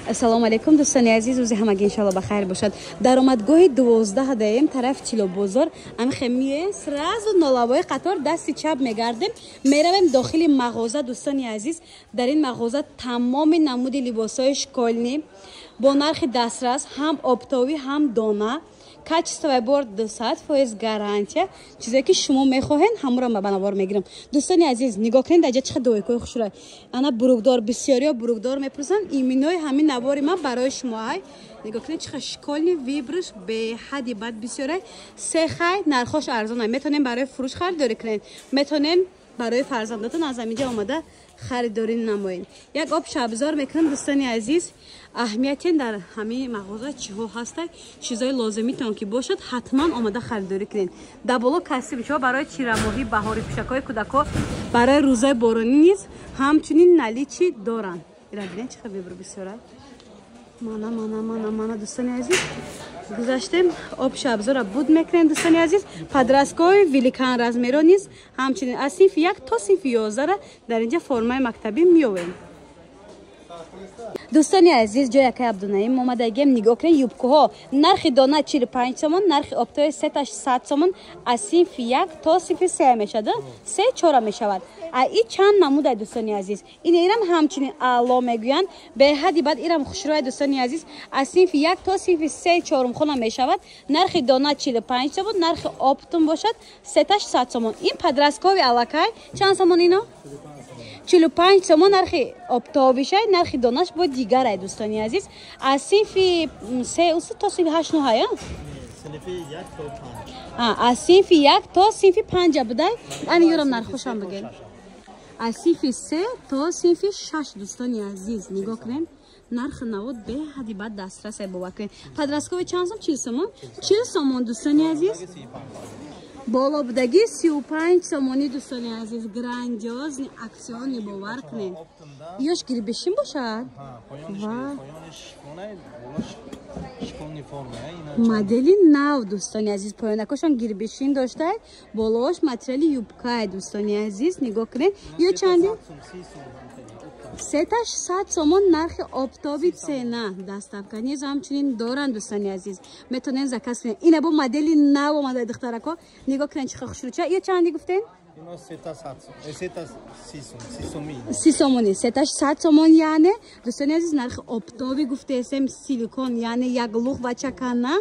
Ассалому алайкум, дӯстони азиз, рӯзи ҳамагӣ иншоалло ба хайр бошад. Даромадгоҳи 12 даем, тарафи Чилобозор. Ами мие сразу нолавои қатор дасти чап мегардем, меравем дохили мағоза. Дӯстони азиз, дар ин мағоза тамоми намуди либосҳои школьный бо нархи дастрас, ҳам оптовӣ, ҳам дона, качествои бор 200% гарантия. Чизе ки шумо мехоҳед, ҳамуро ба навор мегирам. Дӯстони азиз, нигоҳ кунед, даҷа чӣ двойкаҳои хушрӯй. Ана брюкдор, бисёриё брюкдор мепурсанд. Иминои ҳамин навори ман барои шумо ай. Нигоҳ кунед, чӣ школьный выборш беҳади бад бисёрай. Сехай, нархош арзонай. Метавонем барои фурӯш харидорӣ кунед, метавонем барои фарзандатон аз ҳаминҷа омада харидорӣ намоед. Як об шабзор мекунам, дӯстони азиз. Аҳамияте дар ҳамин мағоза чиҳо ҳастай, чизои лозимитон ки бошад, ҳатман омада харидорӣ кунед. Дар боло костюмчаҳо барои тирамоҳӣ, баҳори, пӯшакҳои кӯдакҳо барои рӯзои боронӣ низ ҳамчунин наличие доранд. Ира бинед, чӣ выбор бисёрай. Мана, мана, мана, мана, дӯстони азиз, гузаштем, об шабзора буд мекунем. Дӯстони азиз, подростковый великан размеро низ ҳамчунин аз синфи 1 то синфи 11-ра дар инҷа формаи мактабӣ меёвем. Дӯстони азиз, ҷои акай Абдунаим омадагем. Нигоҳ кунед, юбкаҳо нархи дона 45 сомон, нархи оптовый сеташ 100 сомон. Аз синфи 1 то синфи 3 мешавад, се чора мешавад. А и чанд намудай, дӯстони азиз. Ин ирам ҳамчунин аъло мегӯянд, беҳади баъд ирам хушрӯя. Дӯстони азиз, аз синфи 1 то синфи се чорумхона мешавад. Нархи дона 45 сомон, нархи оптом бошад сеташ 100 сомон. Ин подростковый аллакай чанд сомон? Ино 45 сомон нархи оптовишай, нархи донаш бо дигарай. Дӯстони азиз, аз синфи се усу то синфи ҳашт нуҳая, аз синфи 1 то синфи 5 будай. Ани ёрам нархошам бигем. Аз синфи 3 то синфи 6. Дӯстони азиз, нигоҳ кунем, нархи навод беҳади бад дастрасай, бовар кунед. Подростковый чанд сом? 40 сомон, 40 сомон. Дӯстони азиз, боло будагӣ 35 сомонӣ. Дӯстони азиз, грандиозный акционный, бовар кунед. Ёш гирбешин бошад. Ва модели нав, дӯстони азиз, поёнакошон гирбешин дошта, болоош материали юбкай. Дӯстони азиз, нигоҳ кунед, ё чанди? Сеташ 100 сомон нархи оптовый цена. Доставка низ ҳамчунин доранд. Дӯстони азиз, метавонед заказ кунед. Ина бо модели нав омада, духтарако, нигоҳ кунед, чӣ хушрӯча. Ё чанди гуфтен? 30 сомонӣ, сеташ 100 сомон. Яъне, дӯстони азиз, нархи оптовый гуфтесем, силикон, яъне як лух ва чакана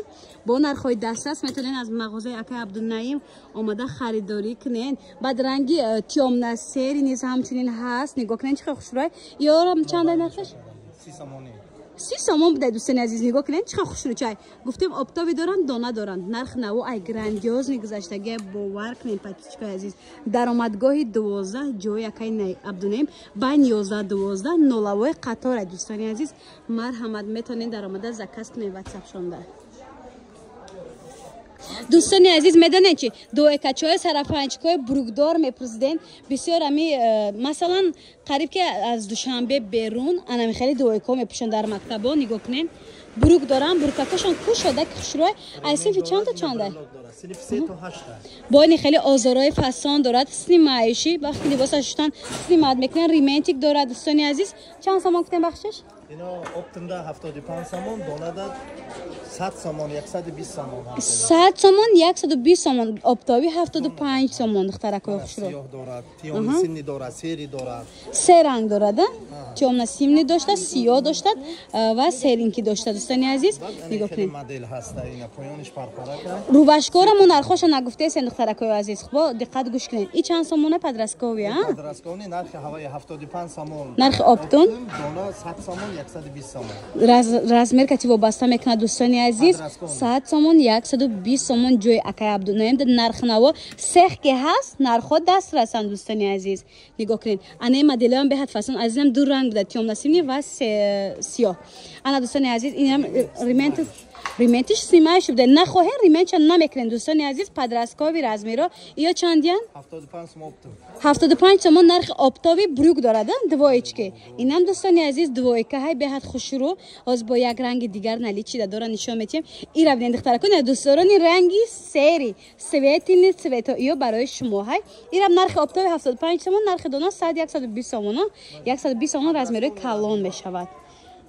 бо нархҳои дастрас метавонед аз мағозаи акай Абдунаим омада харидорӣ кунед. Баъд ранги тёмно-серый низ ҳамчунин ҳаст. Нигоҳ кунед, чӣ хел хушрӯй. Ёрам чандай нархаш? 30 сомон будай. Дӯстони азиз, нигоҳ кунед, чӣ хел хушрӯчай. Гуфтем, оптовый доранд, дона доранд, нарх наво ай грандиозный гузаштагия, бовар кунед. Подписчикои азиз, даромадгоҳи 12, ҷои акай Абдунаим, байни 11, 12, нолавои қатора. Дӯстони азиз, марҳамат, метавонед даромада заказ кунед ватсапшонда. Дӯстони азиз, медонед чи двойкачои сарафанчикои брюкдор мепурсиден бисёр. Ами масалан, қариб ки аз Душанбе берун анами хеле двойкаҳо мепӯшанд дар мактабо. Нигоҳ кунед, брюк дорам, брюкакашон кушода, хушрӯй. Аз синфи чанд то чанда? Бо ини хеле озорҳои фасон дорад, снимающий, вақти либоса шуштан снимать мекунад, рементик дорад. Дӯстони азиз, чанд сомон гуфтем, бахшиш? Ино оптомда 75 сомон, донада 100 сомон, 120 сомон. 100 сомон, 120 сомон, оптовый 75 сомон, духтаракои хушрӯ. Сиёҳ дорад, тёмно-синий дорад, серый дорад. Се ранг дорад, тёмно-синий дошта, сиёҳ дошта ва серенький дошта. Дӯстони азиз, нигоҳ кунед. Модель ҳаста, ина поёниш парпарак. Рубашкора мо нархоша нагуфтесен, духтаракои азиз, бо диққат гӯш кунед. И чанд сомона подростковый, а? Подростковый нархи ҳаваи 75 сомон. Нархи оптом? Дона 100 сомон, 120 сомон. Размер кати вобаста мекунад, дӯстони азиз. 100 сомон, 120 сомон. Ҷои акай Абдунаим нархнаво сех ки ҳаст, нархҳо даст расанд. Дӯстони азиз, нигоҳ кунед, анаи моделиам беҳад фасон. Азизам, ду ранг буда, тёмно-синий ва сиёҳ. Ана, дӯстони азиз, инам ремент, рементиш снимающий буда, нахоҳем, рементша намекунем. Дӯстони азиз, подростковый размеро ё чандиян? 75 сом оптом. 75 сомон нархи оптовый брюк дорад, двоечки. Инам, дӯстони азиз, двойка ҳай, беҳад хушрӯ. Ҳоз бо як ранги дигар наличие дора, нишон метиҳем. Ира бинед, духтаракон, дӯстдорони ранги серый, светлый цвето, ё барои шумо ҳай. Ирам нархи оптовый 75 сомон, нархи дона 100, 120 сомон, 120 сомон, размерои калон мешавад.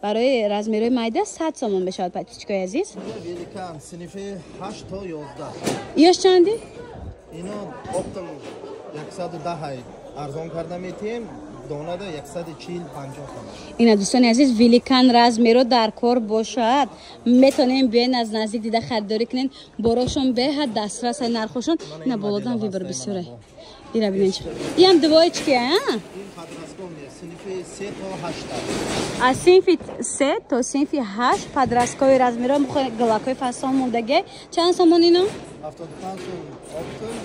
Барои размерҳои майда 100 сомон мешавад подписчикои азиз. Великан синфи 8 то 11. Ёш чанди? Ино оптом 110 арзон карда метиҳем. Донада 140-50 сомон. Ина дӯстони азиз, великан размеро дар кор бошад, метонем биёен аз наздик дида харидорӣ кунен. Борошон беҳад дастрас ай нархошон. Ина болодан выбор бисёре. Ира бинен чӣ. Иам двоечки, а? Ин подростковый синфи 3 то 8. Аз синфи 3 то синфи 8 подростковый размеро галакои фасон мондаге. Чанд сомон ино? 75 сом оптом.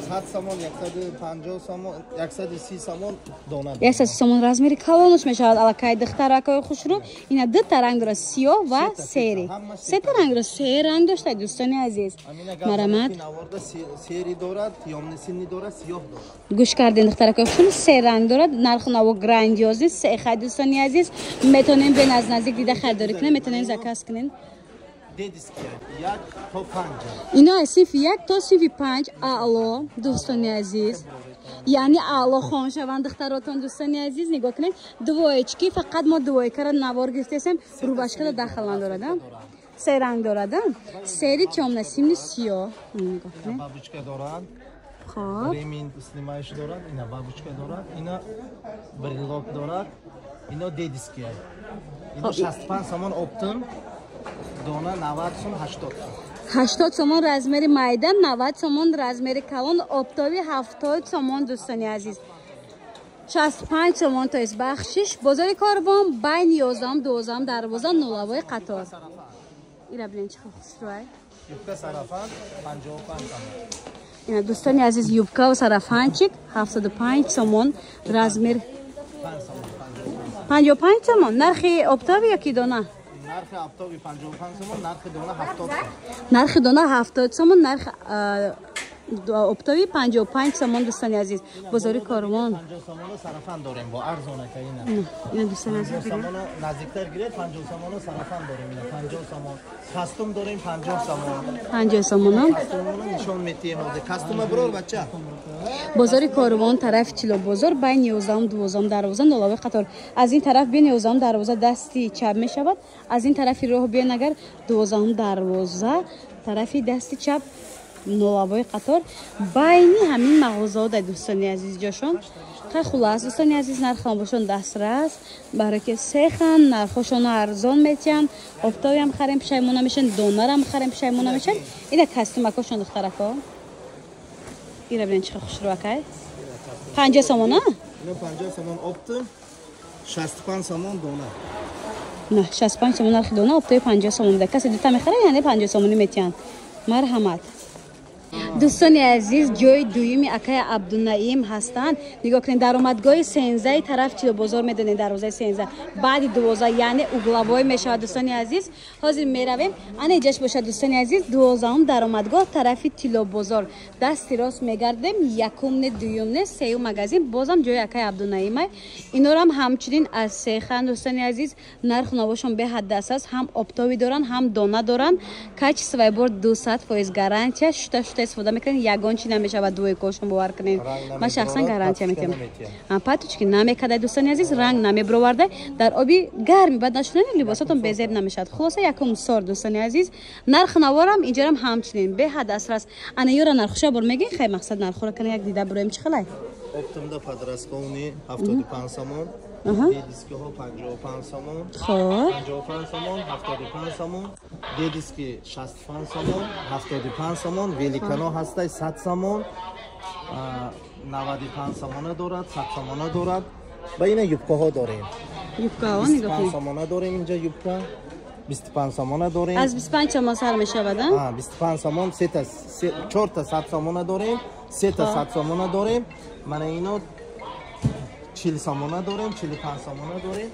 100 сомон, 150 сомон, 130 сомон дона. 130 сомон размери калонаш мешавад аллакай духтаракои хушрӯ. Ина дута ранг дорад, сиёҳ ва сери. Сета ранг дорад, се ранг дошта дӯстони азиз. Марамат. Сери дорад, ёмнисинни дорад, сиёҳ дорад. Гӯш кардем духтаракои хушрӯ, се ранг дорад, нарху наво грандиозӣ, се хай дӯстони азиз. Метонем бен аз наздик дида харидорӣ кунем, метонем заказ кунем. Детский 1 то 5. Ино аз синфи 1 то синфи 5 аъло дӯстони азиз. Яъне аъло хон шаванд духтаротон дӯстони азиз. Нигоҳ кунед, двоечки, фақат мо двойкаро навор гирифтесем, рубашкада дахл надорад. Се ранг дорад. Сери тёмно-синий, сиёҳ. Нигоҳ кунед. Бабочка дорад. Хоб. Ремень снимаешь дорад, ина бабочка дорад, ина брелок дорад, ино детский. Ино 65 сомон оптом. Дона 90 сом, 80 сом. 80 сомон размери майда, 90 сомон размери калон, оптови 70 сомон дӯстони азиз. 65 сомон, то есть бахшиш. Бозори Корвон байни 11 12 дарвоза нулавои қатор. Ира бинен чӣ хушрӯай. Юбка сарафан 55 сомон. Ина дӯстони азиз, юбка ва сарафанчик 75 сомон размер. 55 сомон. Нархи оптови ё ки дона? Нархи оптови 55 сомон, нархи дона 70 сомон. Нархи дона 70 сомон, нархи оптови 55 сомон дӯстони азиз. Бозори Корвон. 50 сомона сарафан дорем бо арзона ка ина. Ина дӯстони азиз, сомона наздиктар гиред, 50 сомона сарафан дорем ина 50 сомон. Костюм дорем 50 сомон. 50 сомона. Костюмона нишон метиҳем ҳозир. Костюма бирор бача. Бозори Корвон тарафи Тилобозор байни 11 12 дарвоза нулавои қатор. Аз ин тараф биён 11 дарвоза дасти чап мешавад. Аз ин тарафи роҳ биён агар 12 дарвоза тарафи дасти чап нулавои қатор. Байни ҳамин мағозаҳо дар дӯстони азиз ҷошон. Хай хулас дӯстони азиз, нархҳо бошон дастрас, барои ки сехан нархҳошон арзон метиҳанд. Оптовиам харем пушаймона мешан, донарам харем пушаймона мешан. Ина костюмакошон духтарако. Ира бинен чӣ хушрӯакай. 50 сомон, а? Ино 50 сомон оптом, 65 сомон дона. На, 65 сомон нархи дона, оптови 50 сомон буда. Касе дута мехарад, яъне 50 сомонӣ метиҳанд. Марҳамат. Дӯстони азиз, ҷои дуюми акаи Абдунаим ҳастанд. Нигоҳ кунед, даромадгоҳи сензаи тараф Тилобозор медонед, дарвозаи сенза баъди 12, яъне угловой мешавад дӯстони азиз. Ҳозир меравем. Ана иҷаш бошад дӯстони азиз, 12-ум даромадгоҳ тарафи Тилобозор. Дасти рост мегардем, якум не, дуюм не, сеюм магазин, бозам ҷои акаи Абдунаимай. Инорам ҳамчунин аз сехан дӯстони азиз, нарху навошон беҳад дастрас, ҳам оптовӣ доранд, ҳам дона доранд. Качествои бор 200% гарантия, шута шута истифода мекунед, ягон чи намешавад двойкошон, бовар кунед. Ман шахсан гарантия метиҳам. Патучки намекарда дӯстони азиз, ранг намебироварда, дар оби гарми бад нашудани либосатон безеб намешавад. Хулоса якум сор дӯстони азиз. Нарх наворам инҷарам ҳамчунин беҳад дастрас. Ана ёра нархуша бор мегин, хай мақсад нархура кана як дида буроем чӣ хелай. Оптомда подростковый 75 сомон, детскийҳо 55 сомон, 55 сомон, 75 сомон, детский 65 сомон, 75 сомон, великано ҳастай 100 сомон, 95 сомона дорад, 100 сомона дорад. Ба ина юбкаҳо дорем. Юбкаҳо нигоҳ кунед. 25 сомона дорем инҷа юбка. 25 сомона дорем. Аз 25 сомон сар мешавад, а? 25 сомон, 4 та 100 сомона дорем, 3 та 100 сомона дорем. Мана ино 40 сомона дорем, 45 сомона дорем.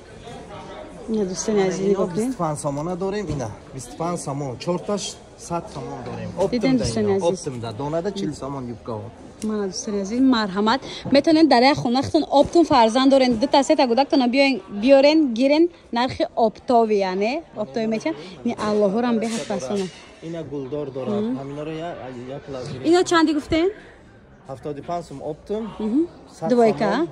Ина дӯстони азиз нигоҳ кунед. 25 сомона дорем, ина 25 сомон, 4 таш 100 сомон дорем. Дидем дӯстони азиз. Оптимда донада 40 сомон юбкаҳо. Мана дӯстони азиз, марҳамат. Метавонед дар як хонахтон оптум фарзанд дорен, дута сета гудактона биёрен, гирен, нархи оптови, яъне оптови метиҳанд. Ни аллоҳорам беҳад пасона. Ина гулдор дорад. Ҳаминоро як лазгири. Ино чанди гуфтен? 75 сом оптум. Двойка?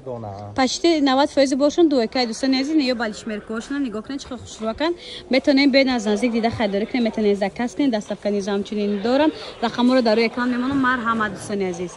Дона. Почти 90% бошон дуэкай, дӯстони азиз. Ё балишмеркошона нигоҳ кунед, чӣ хел хушрӯакан. Метавонем бед аз наздик дида харидорӣ кунем, метавонем заказ кунем, доставка низ ҳамчунин дорам. Рақамҳоро дар рӯи экран мемонам. Марҳамат, дӯстони азиз.